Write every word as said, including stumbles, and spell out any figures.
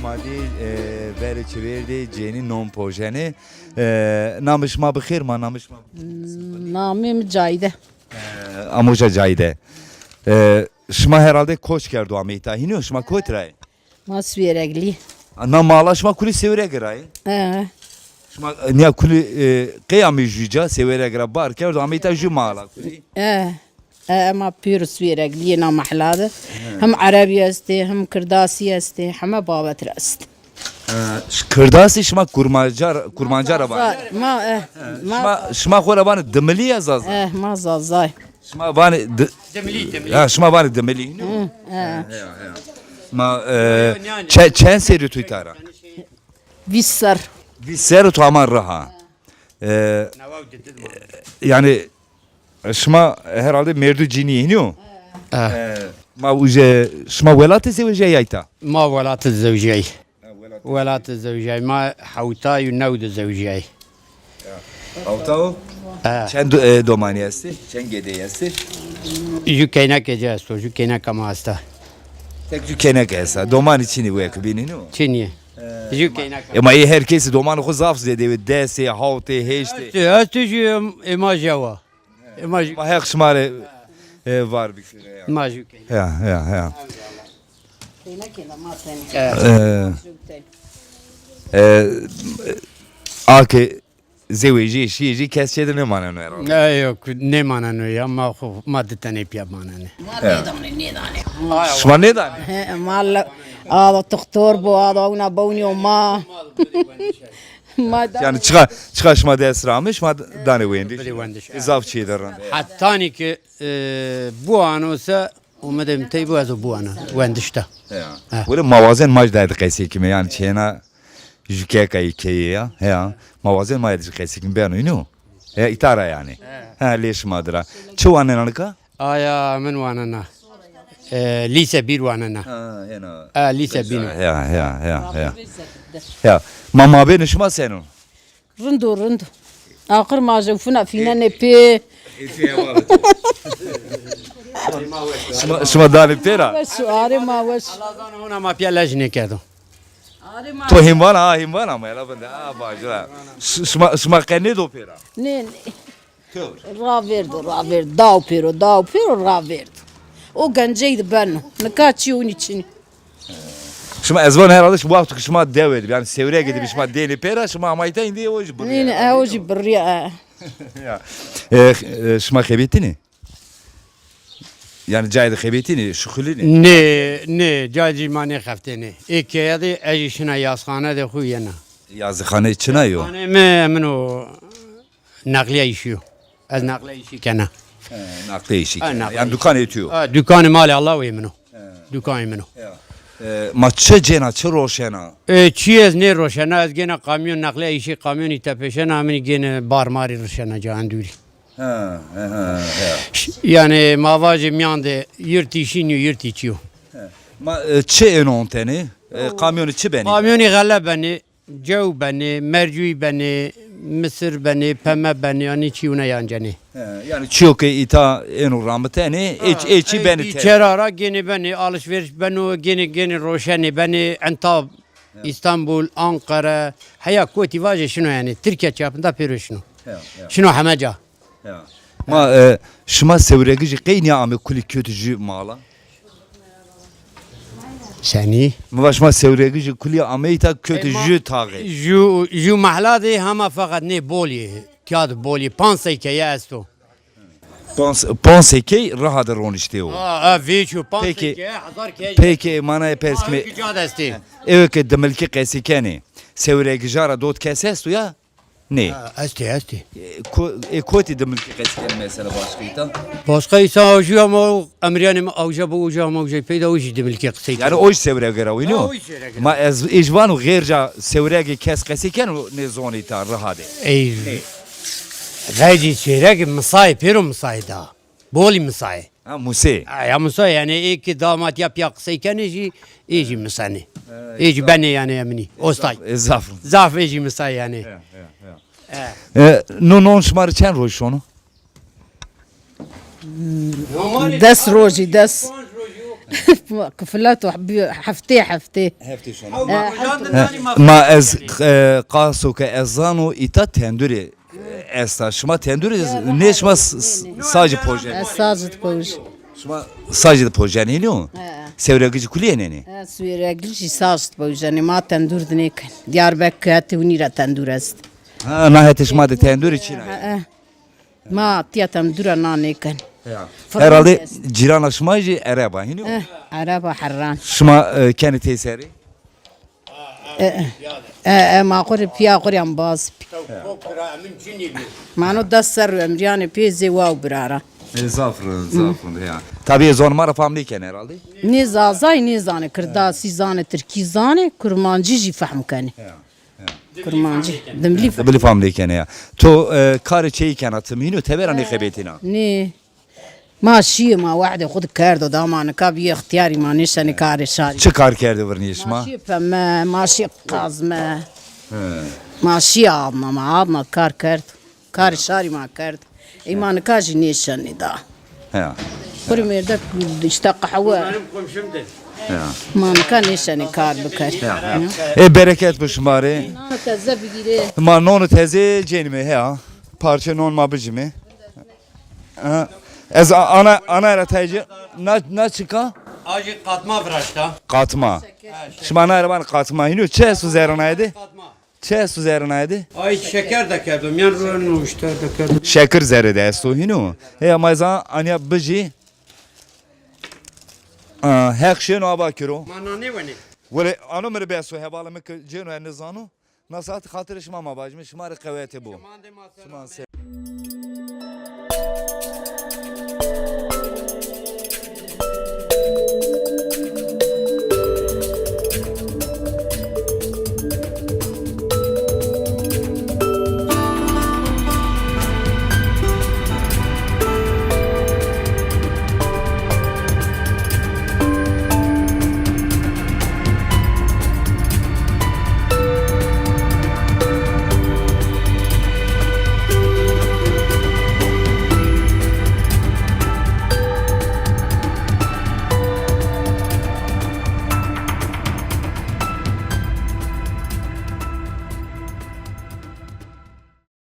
Ma dî, e, verê çêverdê cênî non pojenê. E, namê şima bi xêr ma, namê şima? Namê mi Cayde. E, Amoja Cayde. E, şima herhalde koç kerdo ameyta. Hînî yo, şima kotî ra yê? Ma Sêwreglî. Na mala şima kulî Sêwregi ra yê? E. Şima, e, nîya kulî, e, qey amê jû ca, Sêwregi ra bar kerdo ameyta jû mala kulî? E. E, ema pêro Sêwreglî yê na mehla de. Hem Erebî estê, hem Kirdasî estê, heme babet ra est. E, ş-, Kirdasî şima Kurmanca ra, Kurmanca ra vanê? Ma, e, ma, şima, şima xo ra vanê Dimilî ya Zaza? E, ma Zazay. Şima vanê di-, Dimilî, Dimilî. Ha, şima vanê Dimilî. Hı, e. Ya, ya. Ma, e, çe-, çend serrî tu îta ra? Vîst serr. Vîst serrî tu ama riha. E, yanî, şima herhalde mêrdû cinî yê, hînî yo? E. E, ma uje, şima welat de zewejîyay ya îta? Ma welat de zewejîyay. Ha, welat de. Welat de zewejîyay. Ma hewtay û new de zewejîyay. Ya. Hewta o? E. Çend do-, e, domanî estê? Çend gedey estê? Jû keyneke ci esto, jû keyneka ma esta. Tek jû keyneke esta. Domanî çinî wek bînî, nîyo? Çinî. E. Jû keyneke. Ema ê her kesî domanê xo zaf zêde wê, desê, hawtê, heştê. Estê, estê jû ê ma jewa. Ê ma jû. Ma Heq şima rê, e, var bikire ya. Ma jû keyna. Ya, ya, ya. Keyna keyna ma tenî. E, e, a ke zewejîyê şîyê jî kes çê de nêmaneno herhalde. E, yok, nêmaneno ya, ma xo, ma di tenê pîya manenê. Ma nêdanê, nêdanê. Şima nêdanê? He, ma la, a da doktor bo, a da wina bewnîyo ma. Ma da. Yanî çiqa, çiqa şima dest ra ame, şima danê wendiş. Bidê wendiş. E, zaf çîyê de rind. Hetanî ki, e, biwano se, omedê mi tey bo, ez o biwana wendiş de. Ya. Ha. Wele ma wazen ma jî dayê de qesey kîme, yanî çêna jûkeka yê keyê ya. Heya. Ma wazen ma yê de jî qesey kîme, beno, înî yo? Heya, îta ra yanî. He. Ha, lê şima de ra. Çi wanena nika? Aya min wanena. E, lîse bir wanena. Ha, hena. E, lîse bir. Ya, ya, ya, ya. Ya. Ma mabênê şima seno? Rind o, rind o. Axir ma jewfina fînenê pê. Şima, şima danê pê ra? Weş o, arê ma weş. Allah zana hona ma pîya lej nêkerdo. To hîn vana, ha, hîn vana ma ela bende. Ha, bacira. Ş-, şima, şima qe nêdo pê ra? Nê, nê. Tewr. Ravêrdo, ravêrdo. Daw pêro, daw pêro, ravêrdo. O gencey de beno. Nika çî, winî çinî. Şima, ez vana herhalde şima wexto ke şima dewe de bî, yanî Sêwregi de bî, şima dênê pê ra, şima amayî ta, îndî o jî birrîya. Nê, nê, e, o jî birrîya, e. Ya. E, e, şima xebetînê? Yanî cayê de xebetînê, şuxulînê? Nê, nê, cayê de ma nêxebetînê. Ê keye de ez jî şina yazxane de xo yena. Yazxane çina yo? Yazxane mi, min o neqlîye îşî yo. Ez neqlîye îşî kena. He, neqlîye îşî kena. Yanî dukanê tu yo? Ha, dukanê malê Allah wê min o. He. Dukanê min o. Ya. E, ma çi cêna, çi roşena? E, çî ez nêroşena, ez gêna kamyon, neqlîye îşî kamyonî tepêşena, eminî gêne bar marî rişena ca endûrî. Ha, ha, ha, ha. Ş-, yanî ma vajê mîyan de yirtî şîn yo, yirtî çî yo. Ha. Ma, e, çi êno ontenê? E, kamyonî çi benê? Kamyonî xele benê, cew benê, mercûyî benê, misir benê, peme benê, yanî çî wina yancenê. Ha, yanî çîyo ke îta êno ramitenê, ê, ê çî benê tenê. Çera ra gênê benê, alışveriş beno, gênê, gênê roşenê benê, entab. Ya. Îstanbul, Anqara, heya kotî vajê şino yanî. Tirkîya çapında pêro şino. Ya, ya. Şino heme ca. Ya. Ma, e, şima Sêwregijî qey nîya ame kulî kotî jû mala? Senî? Mi va şima Sêwregijî kulî ameyî ta kotî jû taxê. E, ma, jû, jû mehla de hema feqet nê Bolî, tîya de Bolî, panc sey keye esto. Panc, panc sey key Riha de roniştê o. Ha, ha, vêço, panc sey keye, hezar keye. Peki, manayê pers kîme. Ca de estê. Ewê ke Dimilkî qesî kenê, Sêwregija ra dot kes esto ya? Nê. Ha, estê, estê. E, ko-, e, kotî Dimilkî qesî kenê mesela başka îta? Başka îsa o jû ama o emrîyanê mi awja bo, o jû ama awja peyda, o jî Dimilkî qisey kenê. Yanî o jî Sêwregi ra wîno? Ha, o jî Sêwregi ra. Ma ez, ê jî vano xêrca Sêwregi kes qesî keno nê zonî ta Riha de? Ey, xeyrcî Sêwregi misayê, pêro misayê da. Bolî misayê. Ha, musê. Ha, ya musa yanî, ê ki damat ya pîya qisey kenê jî, ê jî misenê. Ê jî benê yanî eminî. Ostay. Zaf, zaf. Zaf ê jî misayê yanî. Ya, ya, ya. E, no non şima rê çend roj şono? Des rojî, des. Kiflet û bi-, heftê heftê. Heftê şona. Ew ma ujan de nanî ma. Ma ez, e, qaso ke ez zano îta tendurê, e, esta. Şima tendurê nê, şima s-, s-, sacî pojenê? Ez sacî di poj. Şima sacî di pojenê nîyo? He. Sewregicî kulî yenenê? He, sewregicî sacî di pojenê. Ma tendur di nêken. Diyarbekir hetê winî ra tendur est. Ha, na hetê şima de tendurê çîna. He, he. Ma tiya tendura nanê ken. Ya. Fırın. Herhalde est. Cîrana şima jî Ereb a, hînî yo? Eh, Ereb a Herran. Şima, e, kenê teyserî? E, e, e, ma xo rê piya xo rê embaz. Ya. Ma no des serr û emrîyanê pê zê wa û birara. E, zaf rind, zaf rind, ya. Tabî zon ma ra fam nêkenê herhalde? Nê zazay nêzanê, kirdasî zanê, tirkî zanê, kurmancî jî fehm kenê. Ya. Kurmancî. Dimbilî. Dimbilî fam nêkenê ya. To, e, karê çêyî kena tim hîno, tebera nêxebetîna? Nê. Ma şîyê ma wehdê xwu di kerdo da ma nika bîyê extîyarî ma nêşenê karê şarî. Çi kar kerdê virnîyê şima? Ma şîyê peme, ma şîyê qazme. He. Ma şîyê adna, ma adna kar kerd. Karê şarî ma kerd. Ey ma nika jî nêşenê da. Ya. Xwu rê mêrdek îşte qehwe. Benim komşum de. Ya. Ma nika nêşenê kar bikerê. Ya, ya. Ê bereket bi şima rê. Nana teze bigîrê. Ma nonê tezê cênîme, heya. Parçe non ma bicîme. Ha. Ez a-, ana, ana ra tayê ci. Na, na çika? A jî qatma viraşta. Qatma. Ha, şeker. Şima na ra vanê qatma. Hîno çi esto zerrê naye de? Qatma. Çi esto zerrê naye de? Ay şeker de kerdo, mîyan ro nuşte de kerdo. Şekir zerrê de esto hîno. Hey ama ez a-, anya bijî. A, Heq şêno ava kiro. Ma nanê wenê. Wele ano mi rê beso, hevalê mi ki cêno ez nizano. Na saet xatirê şima ma vajîme, şima rê qewete bo. Şima de ma ser. Şima ser.